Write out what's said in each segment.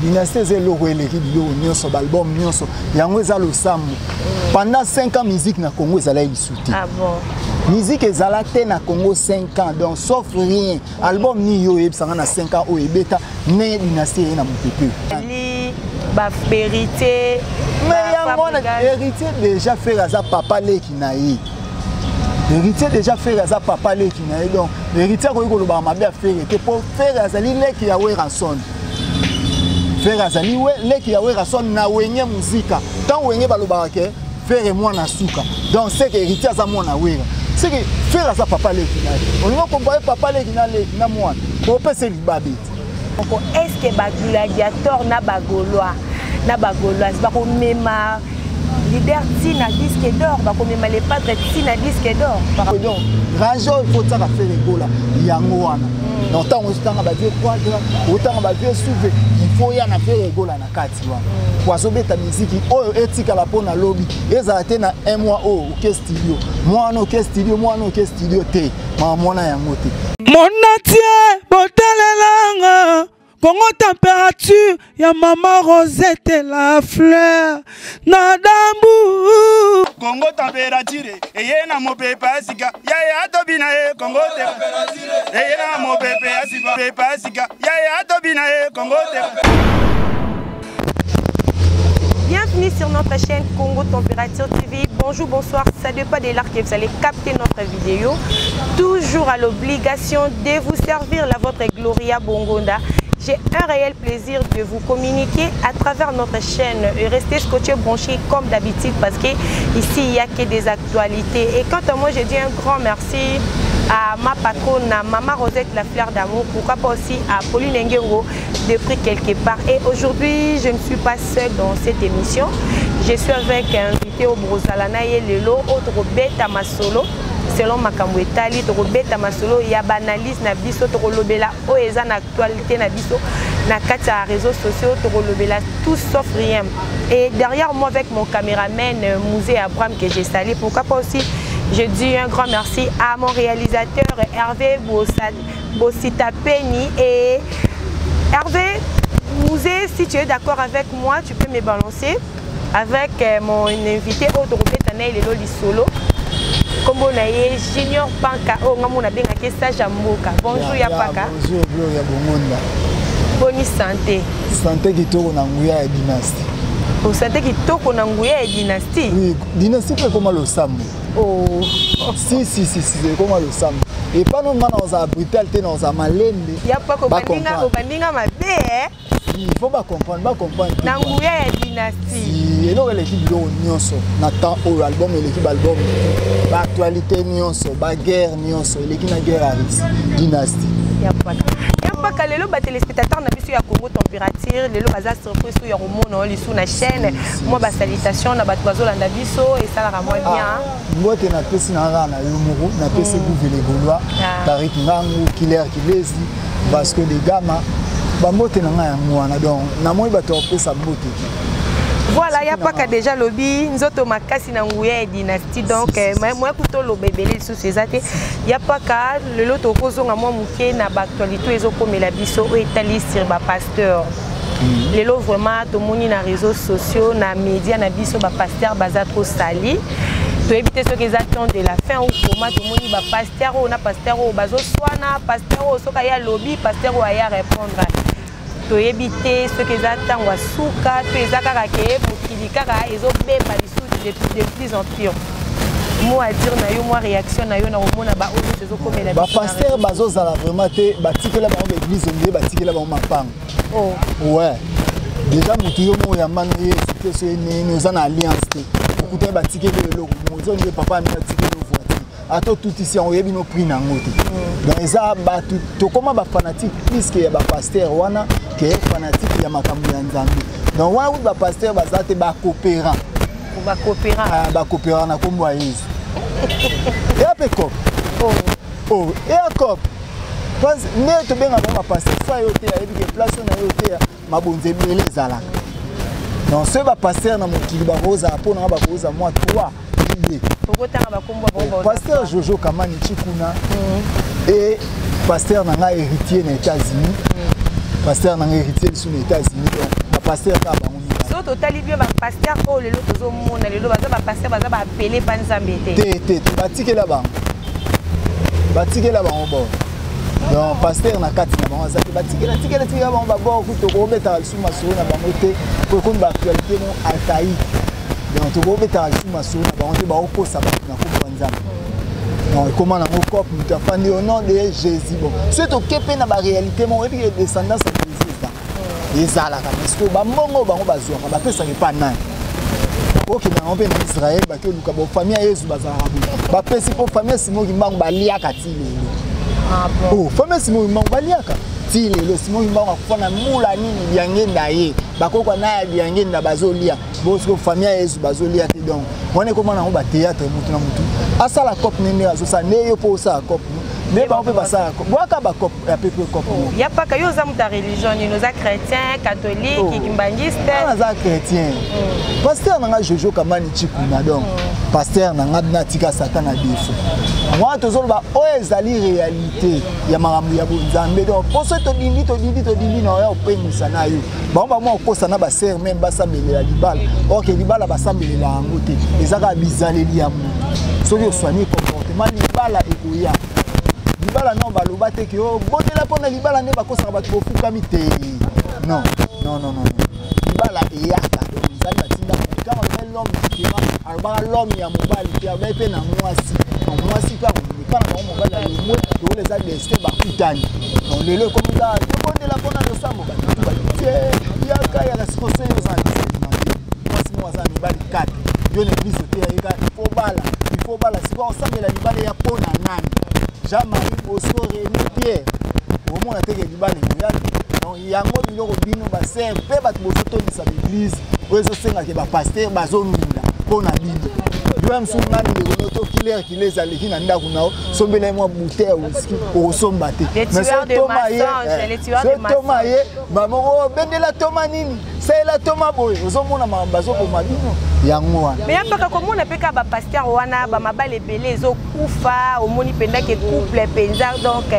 Dynastie eza eloko eleki biloko nyonso, baalbum nyonso yango eza losambo. Pendant 5 ans musique na Congo ezalaki lisu te. Ah bon? Musique ezala te na Congo 5 ans, donc sauf rien. Album nini yo oyebisanga na 5 ans oyo ebeta ndenge Dynastie eye na mopepe? Ba héritier. Mais yango wana, Héritier déjà, Ferre aza papa leki na ye. Héritier déjà, Ferre aza papa leki na ye, donc Héritier akoki kolobaka mabe ya Ferre te, mpo Ferre azali leki ya Werrason. Ferre azali leki ya Werrason na Wenge Muzika. Ntango Wenge balobaka ke Ferre mwana suka, donc c'est que Héritier aza mwana Wera, c'est que Ferre aza papa leki na ye. Olingi okompare papa leki na leki na mwana, opesa libabe te. Est ce que bagladiateur na bagaulois na bagauloise bakomema leader ntina disque d'or, bakomema le padre ntina disque d'or? Donc range oyo faut tiaka Ferre Gola yango wana. Donc ntango ozotanga bavieux Quadra, otanga bavieux Souve, il faut ya na Ferre Gola na kati wana, po azobeta miziki oyo etikala mpo na lobi. Ezala te na un mois oyo oke studio, mwana oke studio, mwana oke studio te, mama mwana yango te. Monatie botalelanga Congo Température ya mama Rosette la fleur na dambu. Congo Température eye na mopepe ya sika, yaya atobi na ye. Congo eye na mopepe ya sika, pepe ya sika, yaya atobi na ye. Congo. Bienvenue sur notre chaîne Congo Température TV. Bonjour, bonsoir, ça dépend de l'heure que vous allez capter notre vidéo. Toujours à l'obligation de vous servir la votre Gloria Bongonda. J'ai un réel plaisir de vous communiquer à travers notre chaîne. Et restez scotché, branché comme d'habitude parce que ici il n'y a que des actualités. Et quant à moi, je dis un grand merci à ma patronne, à Maman Rosette la fleur d'amour, pourquoi pas aussi à Pauline Nguengo de prix quelque part. Et aujourd'hui, je ne suis pas seule dans cette émission. Je suis avec un invité au Brosalana et Lelo, autre beta masolo. Selon makambo etali, tokobeta masolo ya baanalyse na biso, tokolobela oyo eza na actualité na biso na kati ya réseaux sociaux, tokolobela tout sauf rien. Et derrière moi, avec mon caméraman Mouzé Abraham que j'ai salé, pourquoi pas aussi je dis un grand merci à mon réalisateur Hervé Bossita Peni. Et Hervé Mouzé, si tu es d'accord avec moi, tu peux me balancer avec mon invité oyo tokobeta na ye lelo lisolo. Kombo na ye Junior Panka, oyo nga mona abengaki sage ya mboka. Bonjour ya Paka. Bonjour Gloria Bongonda. Boni santé? Santé kitoko na nguya ya Dynastie. Santé kitoko na nguya ya Dynastie. Oui, Dynastie mpe ekoma losambo. Oh. Si, si, si, si, ekoma losambo. Epano nga na ozala brutal te, na ozala malembe. Ya Paka, obandinga mabe, eh? Il faut bacomprendre, bacomprendre. Na nguya ya Dynastie. Si, eloko eleki biloko nyonso na temps oyo, album eleki baalbum, baactualité nyonso, baguerre nyonso eleki na guerre ya Russie, Dynastie. Ya Paka, ya Paka, lelo batéléspectateur na biso ya Congo Température lelo baza surprise oyo ya komona oyo lisu na chaîne. Mwa basalutation na bato bazolanda biso esalaka mwa bien. Mbote napesi na kaka na yo moko, napesi Guvele Gaulois, Tarik Ngangu, Kiler Kilezi, Vasco de Gama, bambote na ngai yango wana. Donc namoni bato ya kopesa mbote te. Voilà, ya Paka déjà lobi nzoto makasi na nguya ya Dynastie. Donc moya kuta oloba ebele lisusu eza te. Ya Paka, lelo tokozonga mwa moke na baactualité ezokomela biso oyo etali sur bapasteur. Lelo vraiment tomoni na réseaux sociaux, na média na biso, bapasteur baza trop sali. Toyebi te soki eza temps de la fin ou comment. Tomoni bapasteur oyo na pasteur oyo bazoswana, pasteur oyo soki aya alobi, pasteur oyo aya répondre. Toyebi te soki eza ntango ya suka to eza kaka ke mokili kaka ezobeba lisusu de plus en pire. Mot à dire na yo, mwa réaction na yo na komona baoyo nyonso ezokomela biso na Bapasteur réseau? Bazozala vraiment te. Batikela bango baeglise ondie, batikela bango mapango. Oh. Ouais, déjà motu yo moko yambano ye esite so eneni oza na alliance te, okutani batikeli yo eloko moko oza nde papa amina atikeli yo voiture, ata otutisi yango, oyebi no prix na yango te. Donc eza bato tokóma bafanatique plus ke ya bapasteur wana ke fanatique ya makambo ya Nzambe. Donc wana kutu bapasteur baza te, bacoopérant. Bacoopérant. Ah, bacoopérant na nkombo ya Yesu, eya mpe cop. Oh. Oh, eya cop nde tobenga bango bapasteur. Fa yo te ayebi ke place oyo na yo te, mabonzo ebele ezalaka. Donc soki bapasteur na mokili bakozala, mpo nanga bakozala mwa 3 idée. Okotanga bakombo bango? Pasteur Jojo Kamani Chikuna et pasteur na ngai Héritier na États-Unis. Pasteur na ngai Héritier lisusu na États-Unis, donc bapasteur kaka bango mibale. So totali bien, bapasteur oyo lelo tozomona lelo, baza bapasteur, baza baapele pa Nzambe te. Te, te, te, batikela bango, batikela bango bor. Donc pasteur na kati na bango aza te. Batikela, tikela, tikela bango babor. Kutu tokobetaka lisusu masolo na bango te, po ekomi baactualité mo archaïque. Donc tokobetaka lisusu masolo na bango te. Baokosa bato na kombo ya Nzambe. Donc ekóma nango cope, moto afandi au nom de Jésus. Bon, soki toke mpe na baréalité moko, oyebi ke descendance ya Jésus eza, ezalaka. Mais sikoyo bambongo oyo bango bazwaka, bapesaka epa nani? Okende yango mpe na Israel, baki oluka bofamille ya Yesu, bazalaka boye, bapesi mpo famille ya Simon Kimbangu baliaka ti lelo. Ah bon. Oh, famille ya Simon Kimbangu baliaka ti lelo. Simon Kimbangu akufa na mbula nini? Biangenda ye, bakokwa na ya Biangenda bazolia. Bosiko famille ya Yesu bazolia te. Donc wana ekoma nango bathéâtre, mutu na mutu asala cope ne ndenge azosala nde yo mpo osala cope nde bango mpe basala cope, bwaka bacope ya pepe cope. Oh, ya paka, yo oza moto ya religion nini? Oza chrétien, catholique, Oh. Kimbangiste? Nga naza chrétien. Pasteur na nga Jojo Kamani Chikuna. Donc pasteur na nga natika Satan na défaut wana. Tozoloba oyo ezali réalité ya makambo ya bonzambe. Donc poso todindi, todindi, todindi na oya opengwisa na yo bango, bamwa okosa na basere meme basambelela libala. Or que libala basambelela yango te, eza kaka bizaleli ya moto. Soki oswani comportement, libala ekoya. Libala non, baloba te ke obondela mpo na libala nde bakosaka bato bofukami te. Non, non, non, non, libala eyaka. Donc Nzambe atinda ntango alobaki l'homme différent, alobaka l'homme ya mobali te, alobaki mpe na mwasi. Donc mwasi mpe akomepa na bango, mobali alongwe lokola eza destin, bakutani. Donc lelo ekomi kaka tobondela mpona losambo, bato batie yaka yaka. Sikoyo soki oza na bizaleli mabe, mwasi moko aza na mibali 4, yo na église oteya ye kaka il faut bala, il faut bala. Sikoyo osambela libala eya mpo na nani? Jean-Marie Bosco, Rémi Pierre, omona teke libala ekoya te. Donc yango biloko bino basere mpe bato bozotondisa baeglise oyo ezosengaka bapasteur bazonginda mpo na bino. Yo ya mosusu, nga ndeko no to kiler kilezi aleki na ndako na yo, sombela ye mwa bouteille ya whisky, okosomba te. Les tueurs de mensonges, les tueurs de Toma ye bamoko obendela toma nini, salela toma boye, ozomona makambo bazoboma bino yango wana. Mais ya mpaka, komona mpe kaka bapasteur wana, bamabala ebele ezokufa. Omoni mpenza ke couple mpenza, donc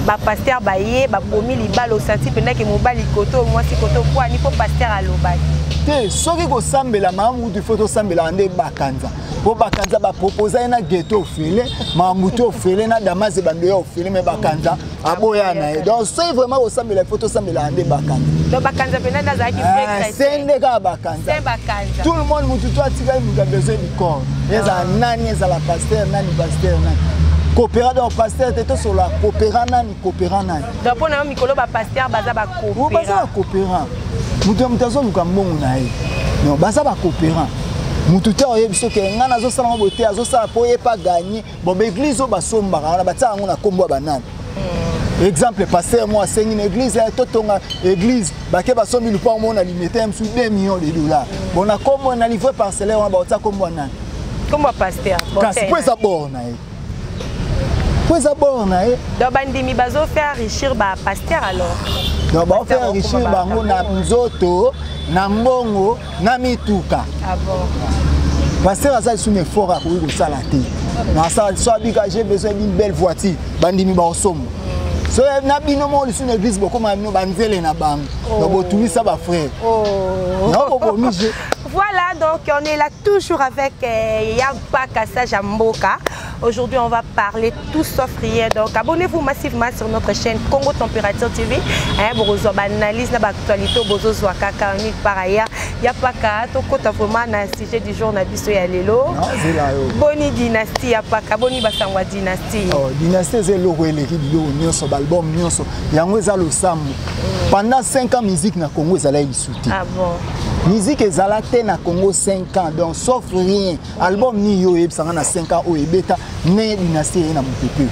bapasteur baye babomi libala. Osanti mpenza ke mobali koto, mwasi koto, pwani mpo pasteur alobaki. Te, soki kosambela malamu kutu, ifo tosambelaka nde bakanza, mpo bakanza baproposa ye na geto ofele, makambo te ofele na Damas, ebando ya ofele, me bakanza aboya na ye. Donc soki vraiment kosambela, ifo tosambelaka nde bakanza. Donc bakanza mpenza nde azalaki vrai Ah, se chrétien. Nde kaka bakanza. Se bakanza. Tout le monde, mutu to atikali, mutu abesoin du corps, ezala nani, ezala pasteur nani, pasteur nani, coopéra. Donc pasteur te, tosolola coopéra nani, coopéra nani. Donc mpo na yo, mikolo bapasteur baza Oh, baza bacoopéra? Bacoopérant. Moto ya moto azoluka mbongo na ye. Non, baza bacoopérant. Motu te oyebi soki ngai nazosala ngo boye te, azosala mpo ye pa gagner. Bon, baeglise oyo basombaka wana, batiaka yango na nkombo ya banani? Exemple, pasteur mo asengi na église ya totonga église, bake basombi lupango moko na Limete mosu 2 millions de dollars. Bon, na nkombo na livre parcellaire wana, baotia nkombo ya nani? Nkombo ya pasteur. Kasi mpo eza bord na ye, mpo eza bord na ye. Donc bandimi bazofaire enrichir bapasteur alors? Donc baofaire enrichir bango na nzoto, na mbongo, na mituka. Ah bon. Pasteur aza lisusu na effort akoki kosala te. Nasala so abika, j'ai besoin d'une belle voiture, bandimi baosomba. So na bino moko lisusu na église, bokóma bino banzele na bango. Donc botungisa bafrère yango, bobomi je. Voilà, donc on est là toujours avec Yampaka Sage Mboka. Aujourd'hui, on va parler tout sauf rien. Donc, abonnez-vous massivement sur notre chaîne Congo Température TV. Hein, pour vous analyse l'actualité, bozo kaka nulle part ailleurs. Yapaka, tokota vraiment na sujet du jour na biso ya lelo. Zela yo. Boni dynastie, Yapaka, boni basangwa dynastie? Oh, dynastie eza eloko eleki biloko nyonso, baalbum nyonso. Yango eza losambo. Pendant 5 ans, musique na Congo ezalaki lisu te. Ah bon. Musique ezala te na Congo 5 ans, donc sauf rien. Album nini yo oyebisanga na 5 ans oyo ebeta ndenge dynastie eye na mopepe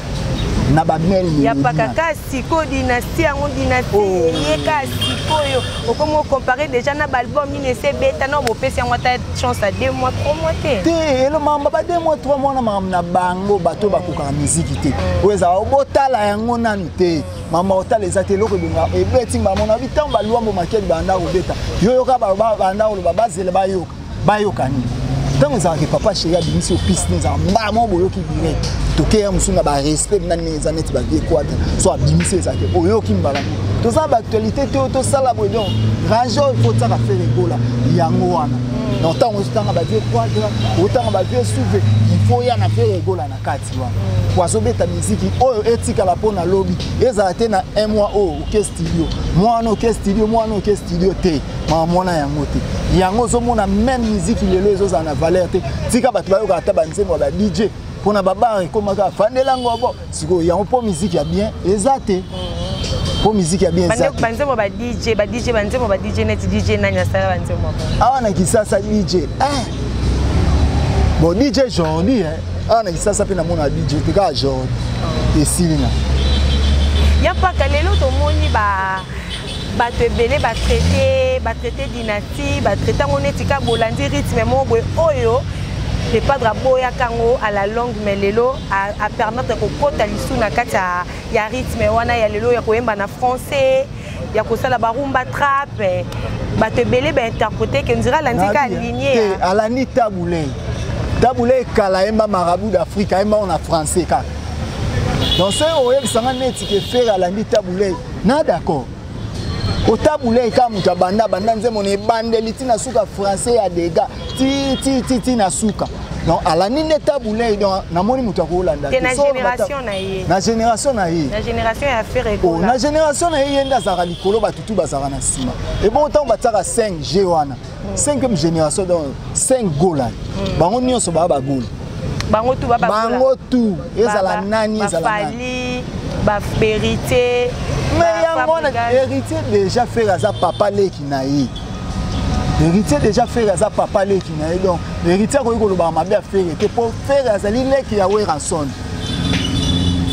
na bamele? Yapaka, ka sikoyo dynastie yango, dynastie Oh. eye ka sikoyo, okomi ocompare déjà na baalbum nini ese ebeta na bopesi yango ata chance ya 2 mois, 3 mois te? Te, elo makambo ba 2 mois, 3 mois na makambo na bango, bato bakokaka miziki te. Oyo ezala botala yango nanu te, makambo otala eza te. Eloko ebonga ebeti bango na bitango, balwambo makeli banda kobeta, yo yoka banda koloba, bazela bayoka, bayoka nini. Ntango ezalaka papa chéri abimisi opiste, nde ezalaka mbala moko boyoki direct. Tokeya mosusu na barespect na ndenge eza neti bavie kwata so abimisi, ezalaka oyoki mbala moko. Toza na baactualité te oyo tosala boye. Donc range oyo faut tiaka Ferre Gola yango wana. Donc ntango ozotanga bavieux Quadra, otanga bavieux Souve, il faut ya na Ferre Gola na kati wana, po azobeta miziki oyo etikala mpo na lobi. Ezala te na un mois oyo oke studio, mwana oke studio, mwana oke studio te, mama mwana yango te. Yango ozomona même miziki lelo ezozala na valeur te. Tika bato bayokaka ata banzembo ya ba DJ mpona babar ekomaka afandelango bo sikoyo yango, mpo miziki ya bien eza te, mpo miziki ya bien eza te. Banzembo ba DJ, ba DJ, banzembo ba DJ neti DJ nani asala banzembo? Awa na Kisasa DJ, eh. Bon, DJ Jordi, eh. Awa na Kisasa mpe namona DJ te, kaka Jordi esili na Ya Mpaka, lelo tomoni ba bato ebele batraite dynastie, batraite yango neti ka bolandi rythme moko boye oyo le padre aboyaka yango à la longue, mais lelo apermettre kokɔta lisu na kati ya rythme wana ya lelo, ya koyemba na français, ya kosala barumba trap. Bato ebele bainterpréter ke nzira alandi ka ligne. Alandi Tabu Ley. Tabu Ley kala ayemba Marabout d'Afrique, ayemba ngo na français kaka. Donc soki oyebisanga neti ke Ferre alandi Tabu Ley, na d'accord. Otabu Ley kaka moto abanda banda nzembo na ebandeli ntina suka français ya dega ti ti ti ti na suka. Donc alandi nde Tabu Ley. Donc namoni moto akolanda. Te na génération na ye. Na génération na ye. Na génération ya Ferre. Oh, na génération na ye, ye nde azalaka likolo, batutu bazalaka na nsima. Ebongo ntango batiaka 5 G wana, 5e génération, donc 5 Gola, bango nyonso baya bagola. Bango tu. Bango tu, ezala nani, ezala nani. Bavérité. Mais yango wana, Héritier déjà, Ferre aza papa leki na ye. Héritier déjà, Ferre aza papa leki na ye. Donc Héritier akoki kolobaka mabe ya Ferre te, mpo Ferre azali leki ya Werrason.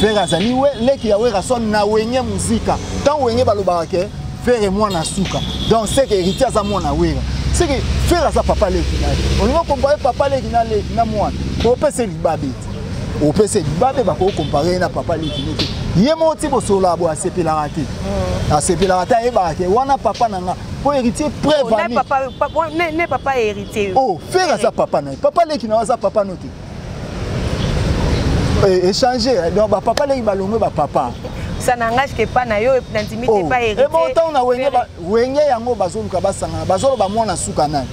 Ferre azali leki ya Werrason na Wenge Muzika. Ntango Wenge balobaka ke Ferre mwana suka, donc c'est que Héritier aza mwana Wera, c'est que Ferre aza papa leki na ye. Olingi okompare papa leki na leki na mwana, opesa libabe te, opesa libabe. Bakokompare ye na papa leki ne te. Ye moko ti bosolola boye, asepelaka te, asepelaka te. Ayebaka ke wana papa na nga, mpo Héritier preuve. Ne papa Héritier. Oh, Ferre aza papa na ye, papa leki na yo aza papa no te. Échanger, donc bapapa leki balongwe bapapa. Ça n'engage que pas na yo, nandimi te pas Héritier. Ebon ntango na Wenge, Wenge yango bazoluka basangana, bazoloba mwana suka nani?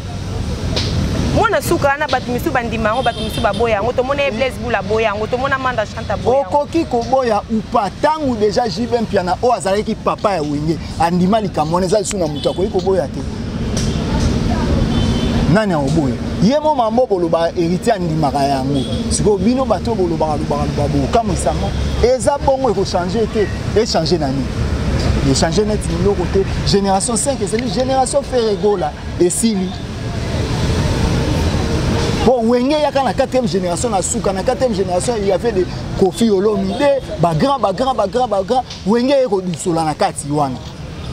Mwana suka wana, bato misusu bandima yango, bato misusu baboya yango. Tomona ye Blaise Bula aboya yango, tomona Manda Chante aboya. Okoki koboya upa, ntango déjà JB Mpiana oyo azalaki papa ya Wenge andima likambo wana, eza lisusu na moto akoki koboya te. Nani akoboya ye mo mambo boloba Héritier andimaka yango? Sikoyo bino bato bolobaka lobaka loba, bokamwisanga. Eza bongo, ekochange te. Echange na nini? Echange neti biloko te. Génération 5 ezali génération Ferre Gola, esili. Bon, Wenge yaka na 4e génération, na suka na 4e génération, il y avait de Koffi Olomide, bagrand, bagrand, bagrand, bagrand. Wenge ekodusola na kati wana,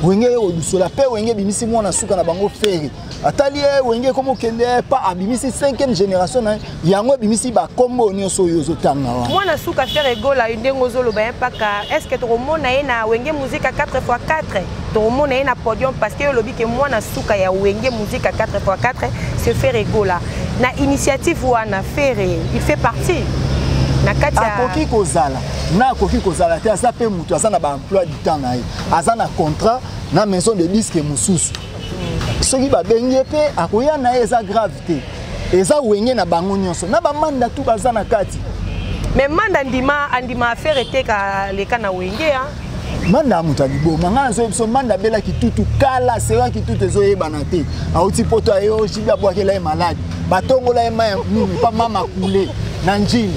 Wenge ekodusola mpe Wenge ebimisi mwana suka na bango Ferre. Atali ye, Wenge ekoma okende pa, abimisi 5e génération na ye. Yango ebimisi bakombo nyonso oyo ozotanga wana. Mwana suka Ferre Gola, ndenge ozoloba ye mpaka, est ce que tokomona ye na Wenge Musica 4x4? Tokomona ye na podium? Parce que olobi ke mwana suka ya Wenge Musica 4x4, c'est Ferre Gola. Na initiative wana, Ferre il fait partie na kati ya Akoki kozala na, akoki kozala te. Aza mpe moto aza na baemploi du temps na ye, aza na contrat na maison de disque mosusu. Soki babengi ye mpe, akoya na ye, eza grave te. Eza Wenge na bango nyonso, na bamanda tu baza na kati. Mais Manda andima, andima affaire eteka leka na Wenge, hein? Manda ya moto ya liboma, ngai nazoyebi biso. Manda abelaki tutu kala, seraki tutu ezoyebana te. Auti poto, aye ojibi, abwakela ye maladi, batongola ye mai ya nini pa mama kule na njili,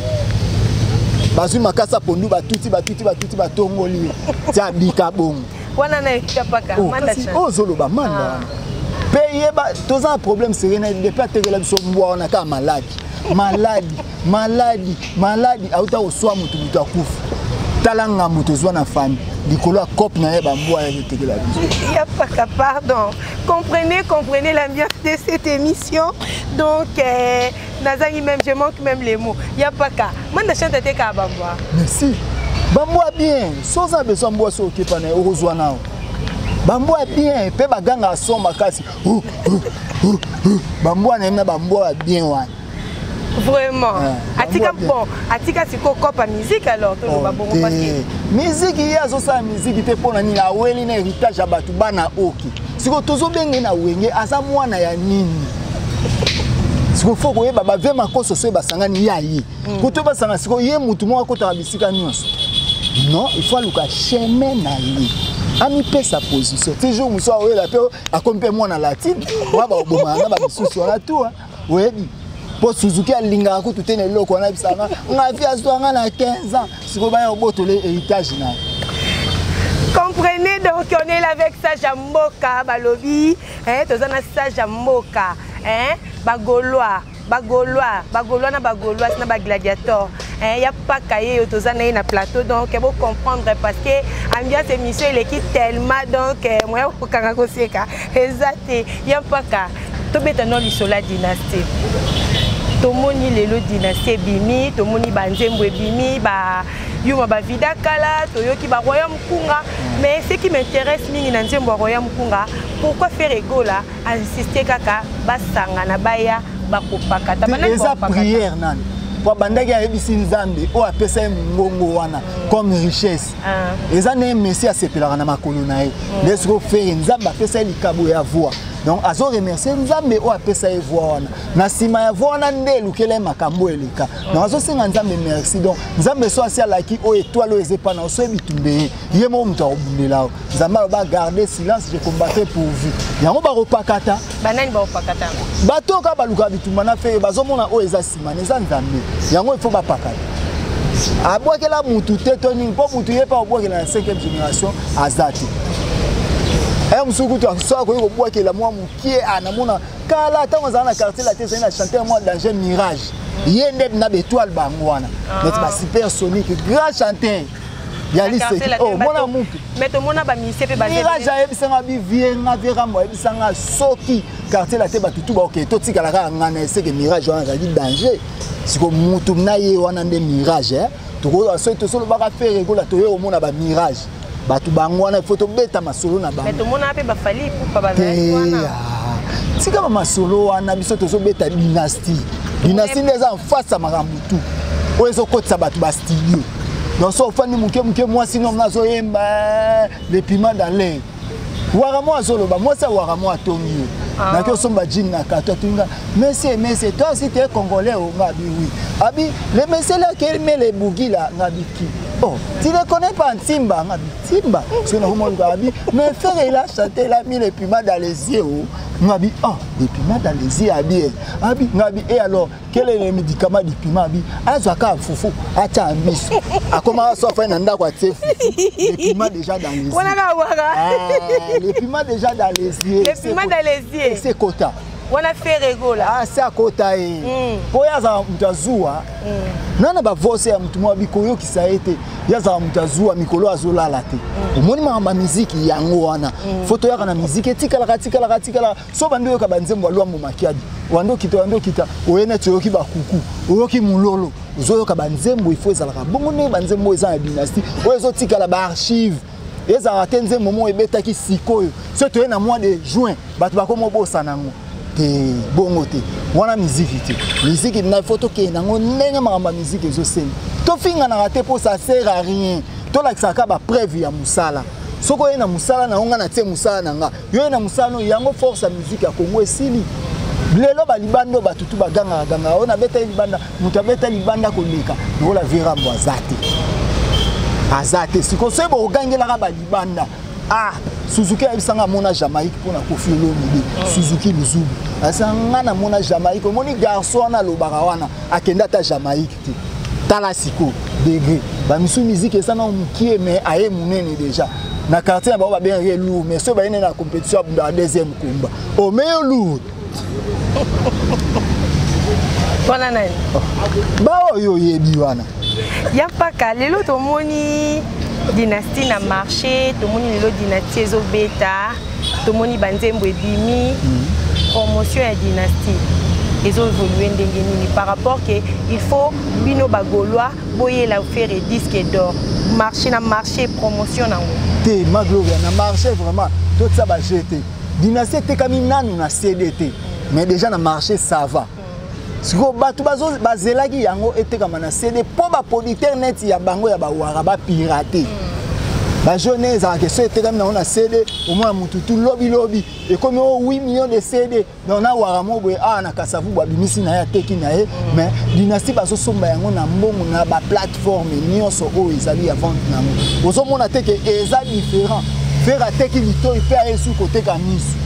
bazwi makasi ya pondu, batuti, batuti, batuti, batongoli ye ti abika bongo. Wana na ekapaka. Oh, Manda kasi oyo ozoloba Manda wana mpe yeba, toza na problème sérieux na depuis atekela biso mbwa wana kaka maladi, maladi, maladi, maladi. Auta koswa motu, moto akufa. Tala ngambo tozwa na famille likolo ya cope na ye, bambwa ya etekela biso. Yapaka, pardon. Comprenez, comprenez l'ambiance de cette émission. Donc, nazangi même, je manque même les mots. Yapaka, Manda Chante ateka bambwa. Merci. Bambwa bien, so oza besoin mbwa, so okepa na ye, okozwa nao bambwa bien mpe bagangaka son makasi. Bambwa na ye na bambwa ya bien wana. Vraiment. Atika bon, atika siko copa musique alors toloba bongo parce que musique ye azosala musique te mpo na nini aweli na héritage ya bato bana oki sikoyo tozobenge na wenge aza mwana ya nini sikoyo fo koyeba bave makoso soki basangani ya ye koto basanga sikoyo ye motu moko akotaka bisika nyonso. Non, il faut aluka chemin na ye, amipesa position ti jour mosusu aoyela mpe akomi mpe mwana latine wa baobomaka na bamisusu wana tu oyebi mpo Suzuki alingaka kutu te na eloko wana yebisaka nga vi azwa nga na 15 ans sikoyo baya obotole héritage na ye. Comprenez donc, on est là avec Sage Mboka, balobi, hein, tozana Sage Mboka, hein, bagaulois, bagaulois, bagaulois na bagaulois na bagladiator, hein, ya paka ye yo toza na ye na plateau. Donc bo comprendre parce que ambiance émission eleki tellement, donc moya kokanga koseka eza te. Ya mpaka tobeta no lisolo ya dynastie. Tomoni lelo dynastie ebimi, tomoni banzembo ebimi, ba yuma bavida kala, toyoki baroyaume Kunga. Mais ce qui m'intéresse mingi na nzembo ya royaume Kunga, pourquoi Ferre Gola insiste kaka basangana baya bakopakata? Eza prière nani po abandaki ayebisi Nzambe oyo apesa ye mongongo wana comme richesse. Eza ndenge Messi asepelaka na makolo na ye nde sikoyo Ferre Nzambe apesa ye likabo ya voix. Donc azo remercier Nzambe oyo apesa ye voix wana. Na nsima ya voix wana nde elukela ye makambo eleka. Donc azosenga Nzambe merci. Donc Nzambe so asi alaki oyo étoile oyo eza epa na so ebitumbe ye, ye moko moto akobundela o. Nzambe aloba: "Garde silence, je combattrai pour vous." Yango bakopakata. Banani bakopakata? Bato oyo kaka balukaka bitumba na Ferre, bazomona oyo eza nsima na eza Nzambe. Yango ifo bapakata. Abwakela mutu te to nini mpo mutu ye mpe abwakela na 5e génération aza te. Aya mosusu kutu so akoki kobwakela mwa mokie. Namona kala ntango azala na quartier la te, ezali na chanteur mwa danger Mirage, ye nde na baétoile bango wana neti basuper sonic, grand chanteur ya liseki. Oh, mona mutu. Mais tomona bamusicien mpe. Mirage ayebisanga bi vie nga vie Rambo ayebisanga soki quartier la te bato tu baokee totikala kaka nga na eseke. Mirage wana azalaki danger. Siko mutu na ye wana nde Mirage tokoyoka soki tosolobaka Ferre Gola, toye komona bamirage bato bango wana, ifo tobeta masolo na bango. Tomona mpe baFally Ipupa bazalaki wana. Tika bamasolo wana, biso tozobeta dynastie. Dynastie nde eza en face ya makambo tu oyo ezokotisa bato bastudio. Donc so ofandi moke moke, mwasi nomna azoyemba le piment dans l'air, wara mo azoloba mwasi awara mo atongi yo. Naki osomba jean na kato, atunga: "Monsieur, monsieur, toi aussi tu es congolais?" O nga abi: "Oui." Abi: "Le monsieur là qui met les bougies là." Nga abi: "Qui?" "Oh, tu ne connais pas Ntimba?" Nga abi: "Ntimba?" Soki nakomoluka abi: "Mais frère, il a chanté, il a mis les piments dans les yeux." Oh, nga abi: "Oh, les piments dans les yeux." Abi abi nga abi: "Et alors, quel est le médicament du piment?" Abi azwaka fufu atia miso, akomaka so afai na ndako atie fufu, le piment déjà dans les yeux. Wana kaka waka. Ah, le piment déjà dans les yeux. Le piment dans les yeux. Ese kota. Wana Ferre Gola. Ah, se akota ye mpo ye azala moto azuwa nana bavose ya motu moko bikoyokisa ye te. Ye azala moto azuwa mikolo azolala te. Omoni makambo ya miziki yango wana, fo toyaka na miziki etikalaka tikalaka tikalaka. So bandi oyoka banzembo ya Lwambo Makiadi, wandi okita, wandi okita, oye neti oyoki bakuku, oyoki mololo, ozoyoka banzembo. Ifo ezalaka bongo ndenge banzembo oyo eza na dynastie oyo ezotikala baarchive. Ezalaka te nzembo moko ebetaki sikoyo, so toye na mois de juin bato bakoma obosana yango te. Bongo te, wana miziki te. Miziki na ifo tokende yango ndenge makambo ya miziki ezosenga. Tofinganaka te mpo ça sert à rien. Tolakisaka bapreuve ya mosala. Soki oye na mosala na yo, nga natie mosala na nga, yo ye na mosala no yango. Force ya miziki ya Kongo esili lelo. Balibanda oyo bato tu bagangaka gangaka oyo nabeta ye libanda, moto abeta libanda koleka lokola Verambo aza te, aza te. Sikoyo soki bokogangelaka balibanda, ah, Suzuki ayebisanga amona Jamaïque mpona Kofi Olomide. Suzuki Luzubu ayebisanga nga namona Jamaïque. Omoni garçon wana alobaka wana akende ata Jamaïque te. Tala sikoyo degré bamisu musique eza nao mokie, mais aye monene déjà na quartier na bango babengaki ye lourd. Mais soki bayene na compétition abundaka deuxième combat omeyo lourd. Wana nani? Baoyo oyebi wana. Ya mpaka lelo tomoni dynastie na marché, tomoni lelo dynastie ezobeta, tomoni banzembo ebimi. Promotion ya dynastie ezoévolue ndenge nini par rapport ke il faut bino bagaulois boyela Ferre disque d'or? Marché na marché, promotion nango? Te, ma Gloria, na marché vraiment totia baje te. Dynastie etekami nanu na CD te, mais déjà na marché ça va. Sikoyo bato bazelaki yango etekama na CD mpo baproducteur neti ya bango ya bawara bapirate. Bajeune ezalaka so etekami nango na CD, omona mutu tu lobilobi ekomi o 8 millions de CD. Donc na wara moko boye awa na Kasavubu abimisi na ye, ateki na ye. Mais Dynastie bazosomba yango na mbongo na baplateforme nyonso oyo ezali ya vente na yango. Ozomona te ke eza différent? Ferre ateki litoi mpe aye su koteka misu.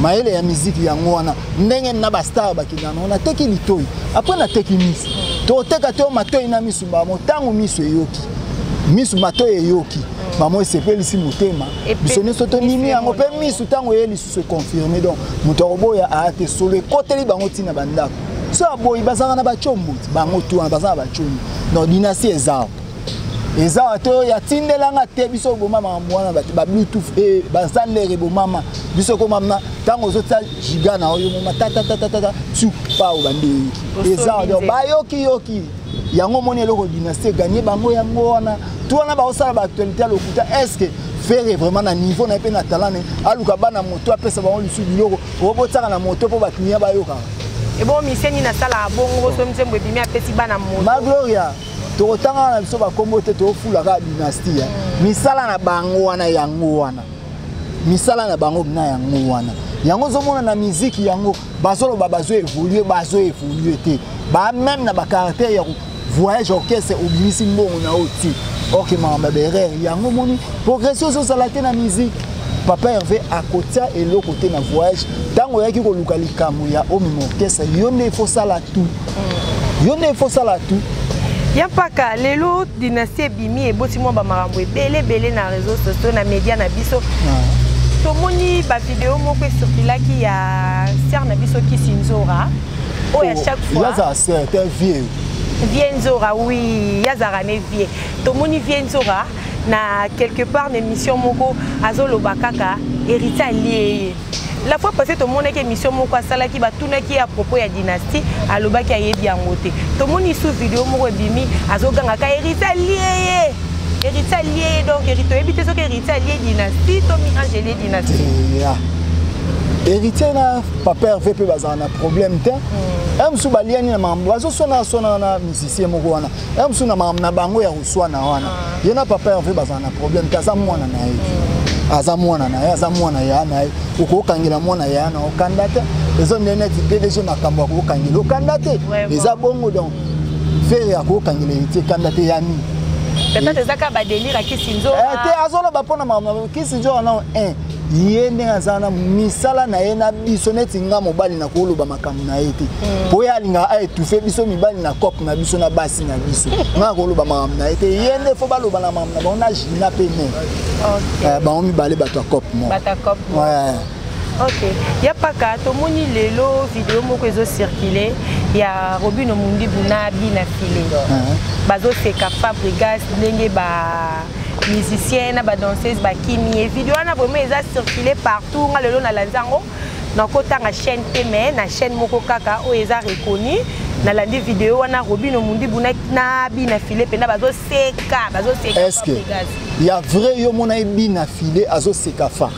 Mayele ya miziki yango wana, ndenge na bastar bakendaka nango: nateki litoi, après nateki misu. Toteka te o matoi na misu mbamo. Ntango misu eyoki misu, matoi eyoki mamo, esepelisi motema. Biso nyonso tondimi yango mpe misu ntango eye lisusu econfirme. Donc moto akoboya aya te. Solo ekoteli bango ntina bandako so aboyi, bazalaka na bacombo bango tu wana, baza na bacombo. Donc Dynastie eza eza te oyo atindelanga te. Biso oboma makambo wana, babluetooth e baza ndere ebomama. Biso ekomama ntango ozotia giga na oyo moma tatatatata tu pa obandi oyoki eza. Donc bayoki yoki yango, omoni eloko Dynastie eganye bango yango wana. Tu wana baosala baactualité ya lokuta. Est ce que Ferre vraiment na niveau na ye mpe na talent ne aluka bana moto apesa bango lisusu biloko obotiaka na moto mpo baclient bayokaka? Ebo misie nini asalaka bongo? So nzembo ebimi, apesi bana moto. Ma Gloria, tokotangaka na biso bakombo te, tofula kaka Dynastie. Misala na bango wana yango wana, misala na bango na yango wana. Yango ozomona na miziki yango bazoloba bazo évolue, bazo évolue te. Ba même na bacaractère ya voyage orchestre, obimisi mbongo na oyo ti orke makambo ya berere yango. Omoni progression ozozala te na musique. Papa Hervé akotia eloko te na voyage. Ntango oyaki koluka likambo ya omema orchestre, yo nde ifo sala tout, yo nde ifo sala tout. Ya mpaka lelo Dynastie ebimi, eboti mwa bamakambo ebele ebele na réseau sociaux, na média na biso. Tomoni bavideo moko ecirculaki ya sœur na biso Kisi Nzora oyo à chaque fois Yazala sœur te, vieux. Vieux Nzora, oui, yazalaka ne vieux. Tomoni vieux Nzora na quelque part na émission moko, azoloba kaka Héritier alie ye. La fois passée tomonaki émission moko asalaki, batunaki ye à propos ya Dynastie, alobaki ayebi yango te. Tomoni su video moko ebimi, azogangaka Héritier alie ye, Héritier alie ye. Donc Héritier, oyebi te soki Héritier alie Dynastie to mi ange elie Dynastie. Yeah. Héritier na papa Hervé mpe bazala na problème te. Ya mosusu baliani na makambo, bazoswana swana na musicien moko wana. Ya mosusu na makambo na bango ya koswana wana. Ye na papa Hervé bazala na problème te. Aza mwana na ye, aza mwana na ye, aza mwana ya na ye. Okokangela mwana ya na okanda te. Eza nde neti PDG, makambo akokangela okanda te, eza bongo. Donc Ferre akokangela Héritier kanda te ya nini? Peut-être eza kaka badélire ya Kisi Nzora. Te, azoloba mpona makambo Kisi Nzora nao 1 ye ndenge aza na misala na ye na biso. Neti nga mobali na koloba makambo na ye te, mpo ye alingaka aétouffe biso mibali na cope na biso na basi na biso. Nga koloba makambo na ye te, ye nde fo baloba na makambo na bango na Gina mpe ne bango mibale bato ya cope moko. Ok, ya paka tomoni lelo video moko ezocircule ya Robino Mundibu na Bina File, bazoseka Fabrigas ndenge ba musicien na badanseuse bakimi ye. Video wana vraiment eza circule partout. Nga lelo nalandi yango, nakotanga chaîne te, mais na chaîne moko kaka oyo eza reconnu, nalandi video wana, Robino Mundibu na Bina File mpenza bazoseka, bazoseka. Est ce que ya vrai yo mona ye Bina File azoseka fa?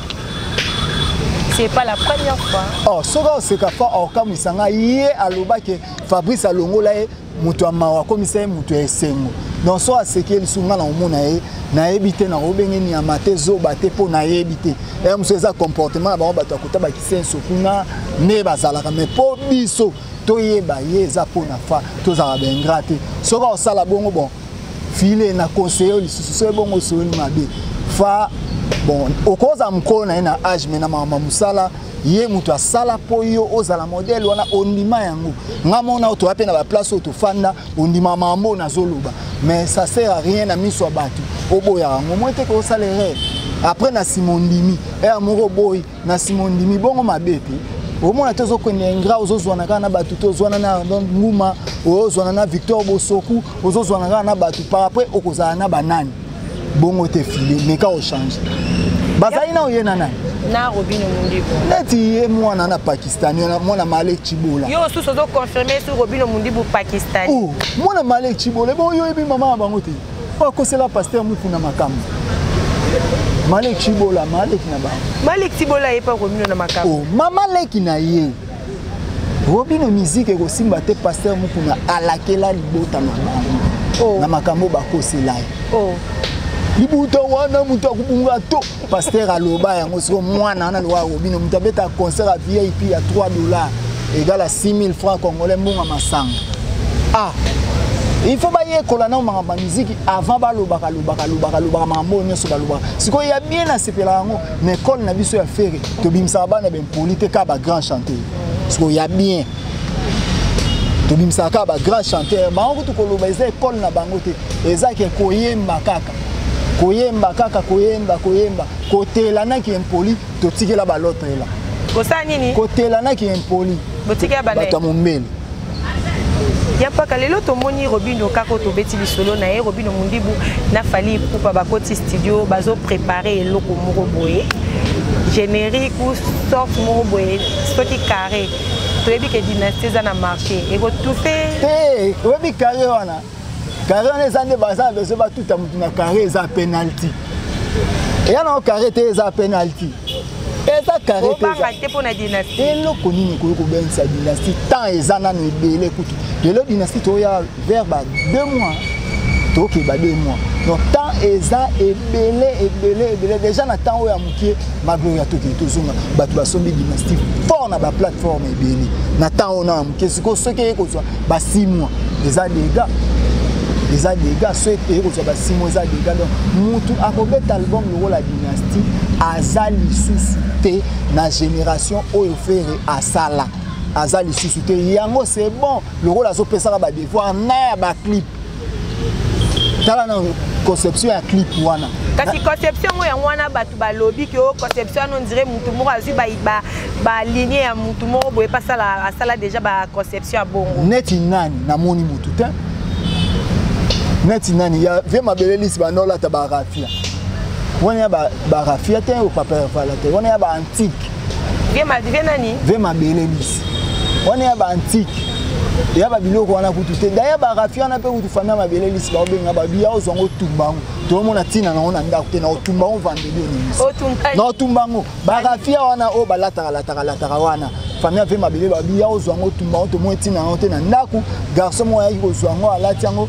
C'est pas la première fois. Oh, soki azoseka fa, aokamwisa ngai. Ye alobaki Fabrice alongola ye moto ya mawa, akomisa ye moto ya esengo. Donc so aseki ye lisusu, ngai na komona ye, nayebi te, nakobenge nyama te, zoba te, mpo nayebi te. Ya mosusu eza comportement na bango, bato ya kota bakisenso kuna nde bazalaka. Mais mpo biso toyeba ye, eza mpona fa tozalaka baingrat te. Soki osala bongo, bon, file na conseiller lisusu, soki bongo osoli mabe fa, bon, okozala mokolo na ye na age, mais na makambo ya mosala, ye moto asala mpo yo ozala modèle wana, ondima yango. Nga mona oyo toya mpe na baplace oyo tofanda, ondima makambo oyo nazoloba. Mais ça sert à rien na miso ya bato oboyaka yango. Moi te, kosala erreur, après na nsima ondimi ere moko, oboyi na nsima ondimi bongo mabe te. Omona te, ozokende ingrat, ozozwana kaka na bato te, ozwana na Ardon Nguma, ozozwana na Victor Bosoku, ozozwana kaka na bato. Par après okozala na banani bongo te. File meka ochange. Bazali na oye na nani? Na Robino Mundibu. Neti ye mwana na Pakistani, mwana Malek Chibola. Yo susu ozoconfirme su Robino Mundibu Pakistani? Oh, mwana Malek Chibola. Ebo yo oyebi mama na bango te, oyo akosela paster Mukuna makambo. Malek Chibola, Malek na bango. Malek Chibola ye pa Robino na makambo. Oh, mama leki na ye. Robino musique ekosimba te. Pasteur Mukuna alakela libota na bango na makambo bakosela ye. Libuta wana moto akobunga to pasteur aloba yango. Siko mwana wana lokola Robino, moto abeta concert ya VIP ya 3 $ égale à 6000 francs congolais, mbongo masanga. Ah, il faut bayekola nao makambo ya miziki avant balobaka lobaka lobaka lobaka makambo oyo nyonso balobaka. Sikoyo ya bien, nasepela yango na ekole na biso ya Ferre, tobimisaka bana bempoli te, kaka bagrand chanteur. Sikoyo ya bien, tobimisaka kaka bagrand chanteur. Bango kutu koloba eza ekole na bango te, eza ke koyemba kaka, koyemba kaka, koyemba, koyemba, kotela naki impoli. Totikela balotre la. Kosala nini? Kotela naki impoli. Botikela. Bato ya mombele. Ya mpaka lelo tomoni Robino kaka oyo tobeti lisolo na ye, Robino Mundibu na Fally Ipupa bakoti studio, bazoprépare eloko moko boye, générique ou sorte moko boye, soki carré. Toyebi ke Dynastie eza na marché, ekotufe. Te, oyebi carré wana, carré wana eza nde baza na besoin batuta motu na carré. Eza penalty, eya nango carré te, eza penalty, eza carré. Obanga te mpo na Dynastie? Eloko nini ekoki kobengisa Dynastie? Temps eza nano ebele. Kutu lelo Dynastie toya vers ba 2 mois, tokeba 2 mois, donc temps eza ebele, ebele, ebele déjà. Na temps oyo ya mokie, Magloria, tokende tozonga, bato basombi Dynastie fort na baplateforme ebele na temps oyo na ya mokie. Sikoyo soki eye kozwa ba 6 mois, eza dégâts, eza dégâts. Soki eye kozwa ba 6 mois, eza dégâts. Donc mutu akobeta album lokola Dynastie aza lisusu te na génération oyo Ferre asala, aza lisusu te. Yango c'est bon, lokola azopesaka badevoir na ya baclip. Tala na conception ya clip wana. Kasi conception yango, yango wana bato balobi ke o conception wana, on dirait mutu moko azwi baligne ya mutu moko boye mpe asala déjà baconception ya bongo. Neti nani? Namoni mutu te. Neti nani? Ya vie mabele lisi banda olata baraphia wana, ya baraphia te, oyo papa yavala te wana, ya baantique. Vie nani? Vie mabele lisi wana, ya baantique, ya babiloko wana kutu te. Daya baraphia wana mpe kutu, famille ya mabele lisi baobenga babiya ozwa yango, tumba yango, toomona ntina nango na ndako te. Na otumba yango vendredi onimisi na otumba yango. Baraphia wana oyo balataka lataka lataka wana, famille ave mabele babiya ozwa yango, tumba yango, tomoni ntina yango te na ndako. Garçon moko ayaki kozwa yango, alati yango.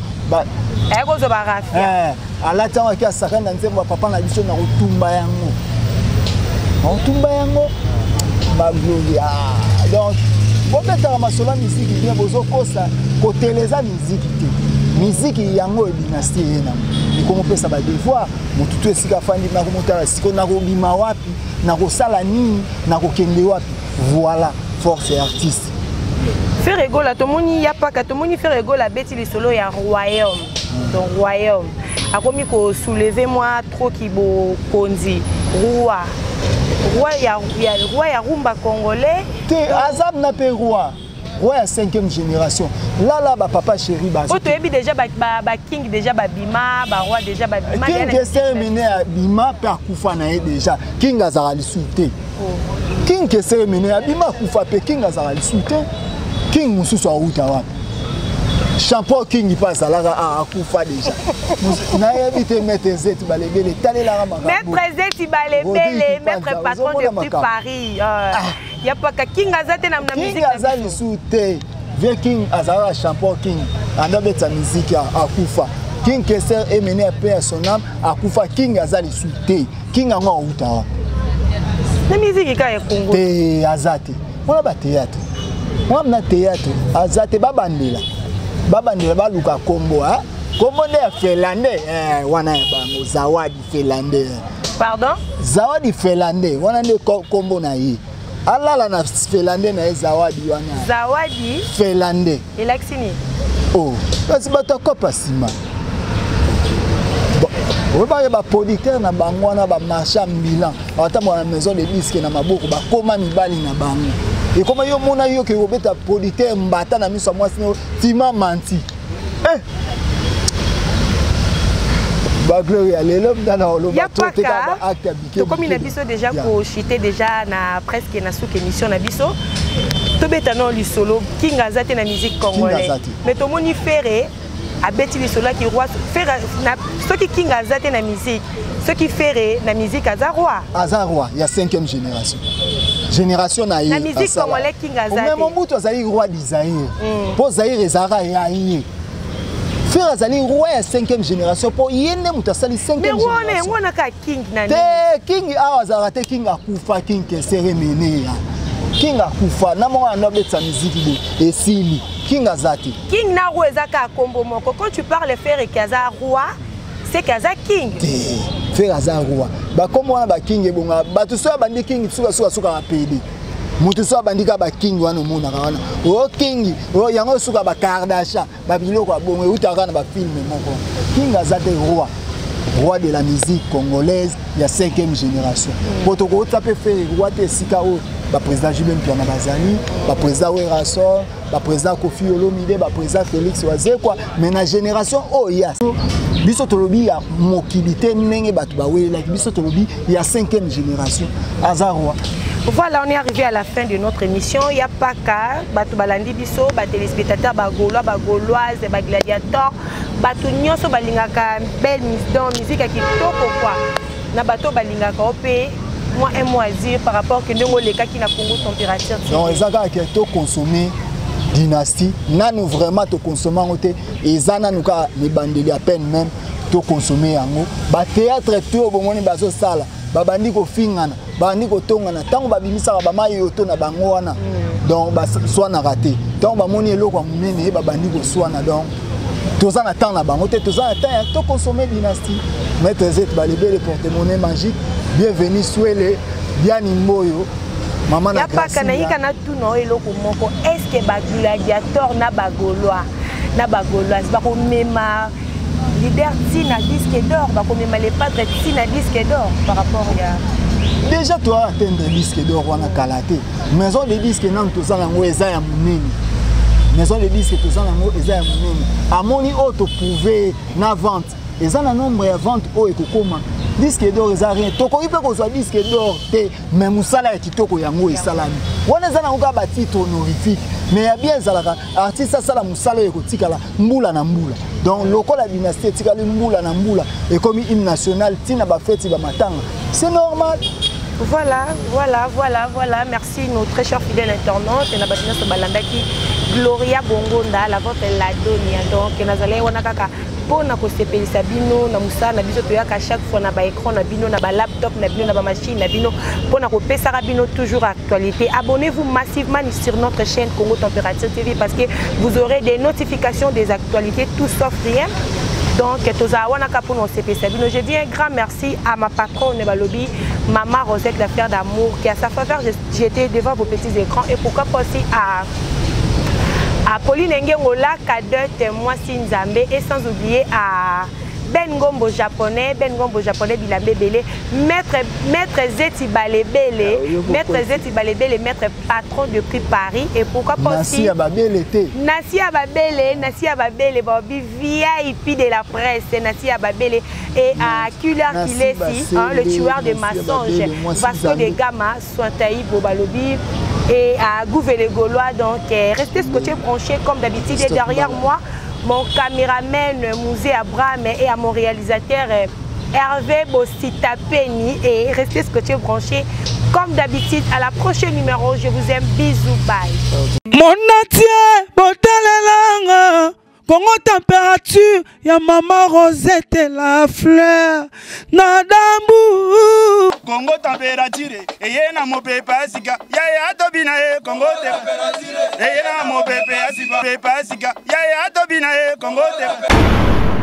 Ayaki kozwa baraphia. Alati yango, aki asakani na nzembo ya papa na biso. Na kotumba yango, na kotumba yango, Bagloria. Donc bobetaka masolo ya miziki bien, bozokosa koteleza miziki te. Miziki yango oyo Dynastie ye nango ekomopesa badevoir. Motu to esika afandi, nakomotala sikoyo, nakobima wapi, nakosala nini, nakokende wapi? Voilà force ya artiste. Ferre Gola, tomoni ya paka, tomoni Ferre Gola abeti lisolo ya royaume. Donc royaume akomi kosoulever mwa troki bokonzi, roi ya rumba congolais. Te, aza na mpe roi, roi ya 5e génération. Lala bapapa chéri. Oyo toyebi déjà, baking déjà babima, baroi déjà babima. King Kester Mene abima mpe akufa na ye déjà. King azalaka lisusu te. King Kester Mene abima, akufa mpe. King azalaka lisusu te. King mosusu awuta wapi? Champion king mpe azalaka, akufa déjà. Nayebi te, maître Zeti Balebele, talelaka makambo. Maître Zeti Balebele, maître patron depuis Paris. Ya paka, king aza te na musique. Aza lisusu te. Vieux king azalaka champion king, anda abetisa musique, akufa. King Kester Emene, paix à son âme, akufa. King aza lisusu te. King yango awuta wapi? Na musique kaka ya Congo. Te, aza te wana. Bathéâtre wana, na théâtre aza te. Babandela, babandela, baluka kombo, kombo nde ya finlandais wana ya bango, Zawadi finlandais. Pardon? Zawadi finlandais wana nde kombo na ye. Alala na finlandais na ye, Zawadi wana. Zawadi finlandais. Elakisi nini? Oh, kasi bato akopa nsima oyebake baproducteur na bango wana, bamarché ambulant, batambola na maison de disque na maboko, bakóma mibali na bango. Ekóma yo mona yo ke kobeta producteur mbata na miso ya mwasi tima manti, eh! Bagloria lelo mdana oloba. Baacte ya bike. Tokomi na biso déjà kochuter déjà na presque na suka émission na biso. Tobeta no lisolo, king aza te na musique congolais, mais tomoni Ferre. Abeti lisolo ya ki roi Ferre na soki King aza te na musique, soki Ferre na musique aza roi. Aza roi ya 5e génération. Génération na ye. Na musique congolais King aza te. Mais Mobutu azali roi du Zaïre. Po Zaïre ezalaka ya ye. Ferre azali roi ya 5e génération po ye nde moto asali 5e Mais roi wana yango wana kaka King na nini? Te King awa azalaka te, King akufa, King Kessere Meneya. King akufa na moko ando abetisa miziki boye esili. King aza te. King na roi eza kaka kombo moko. Quand tu parles Ferre que aza roi, c'est que aza king. Te, Ferre aza roi. Bakombo wana ba king ebonga bato soki abandi king suka suka suka ba pede. Moto soki abandi kaka ba king wana omonaka wana. O king, o yango suka ba Kardashian, ba biloko ya bongo eutaka kaka na ba film moko. King aza te roi. Roi de la musique congolaise ya 5e génération. Po tokota pe Ferre roi te esika oyo ba président JB Mpiana bazali, ba président Werrason, ba président Koffi Olomide, ba président Félix Wazekwa, mais na génération oyo ya biso tolobi ya mokili te ndenge bato bawelelaki biso tolobi ya 5e génération aza roi. Voilà, on est arrivé à la fin de notre émission. Il y a pas qu'à bato balandi biso, ba téléspectateurs, ba gaulois, ba gauloises, ba gladiateurs, bato nyonso balingaka belle dans musique ya kitoko quoi. Na bato balingaka ope moi un mot à dire par rapport que ndenge olekaki na Congo Température TV. Non, eza kaka ke to consommer dynastie nanu vraiment to consommer yango te, eza nanu kaka mibandeli à peine même to consommer yango. Ba théâtre tout bomoni bazosala, babandi kofingana, babandi kotongana ntango babimisaka bamayoto na bango wana, donc baswanaka te. Ntango bamoni eloko ya monene ye babandi koswana, donc toza na temps na bango te, toza na temps ya to consommer dynastie. Maître Zet Balebele, porte-monnaie magique, bienvenue Swele Diani Mboyo, mama na ya paka na yika na tuna oyo eloko moko, est-ce que ba gladiateur na ba gaulois na ba gauloise bakomema leader ti na disque d'or, bakomema les padres ti na disque d'or par rapport ya déjà toa atteindre disque d'or wana kala te. Maison de disque nanu toza nango eza ya monene, maison de disque toza nango eza ya monene. Amoni oyo toprouve na vente eza na nombre ya vente oyo ekokoma disque d'or eza rien. Tokoki mpe kozwa disque d'or te, mais mosala ya kitoko yango esalami wana eza nango kaka batitre honorifique, mais ya bien ezalaka artiste asala mosala oyo ekotikala mbula na mbula. Donc lokola dynastie etikali mbula na mbula, ekomi hymne national ntina bafeti bamatanga, c'est normal. Voilà, voilà, voilà, voilà. Merci nos très chers fidèles internautes. Et na bato nyonso balandaki Gloria Bongonda, la vôtre la Donia. Donc nazalaki wana kaka mpona kosepelisa bino na mosala na biso. Toyaka chaque fois na baécran na bino, na balaptop na bino, na bamachine na bino, mpona kopesaka bino toujours actualité. Abonnez-vous massivement sur notre chaîne Congo Température TV parce que vous aurez des notifications des actualités, tout sauf rien. Donc tozala wana kaka mpona kosepelisa bino. Je dis un grand merci à ma patronne balobi Mama Rosette, la fleur d'amour, qui à sa faveur j'étais devant vos petits écrans, et pourquoi pas aussi à Pauline Ngengola, cadette mwasi Nzambe, et sans oublier à Ben Ngombo japonais, Ben Ngombo japonais Bilambe Bele, Maître Zeti Balebele, Maître Zeti Balebele, maître patron de prix Paris, et pourquoi pas aussi Nasi Ababele te. Nasi Ababele, Nasi Ababele, Bobby VIP de la presse, Nasi Ababele, et à Killer Kilesi, hein, le tueur de mensonges, Vasco de Gama, Sointaï Bobalobi, et à Gouvé les Gaulois. Donc restez scotchés, branchés comme d'habitude. Et derrière moi, mon caméraman Mouzé Abraham et à mon réalisateur Hervé Bossitapeni. Et restez scotchés, branchés comme d'habitude. À la prochaine numéro, je vous aime, bisous, bye. Mon entier, botelelanga, Congo Température, ya Mama Rosette la fleur, Nadambu. Congo Température, eye na mopepe asika, ya ya tobi na ye, Congo Température, eye na mopepe asika, pepe asika, ya ya tobi na ye, Congo Température.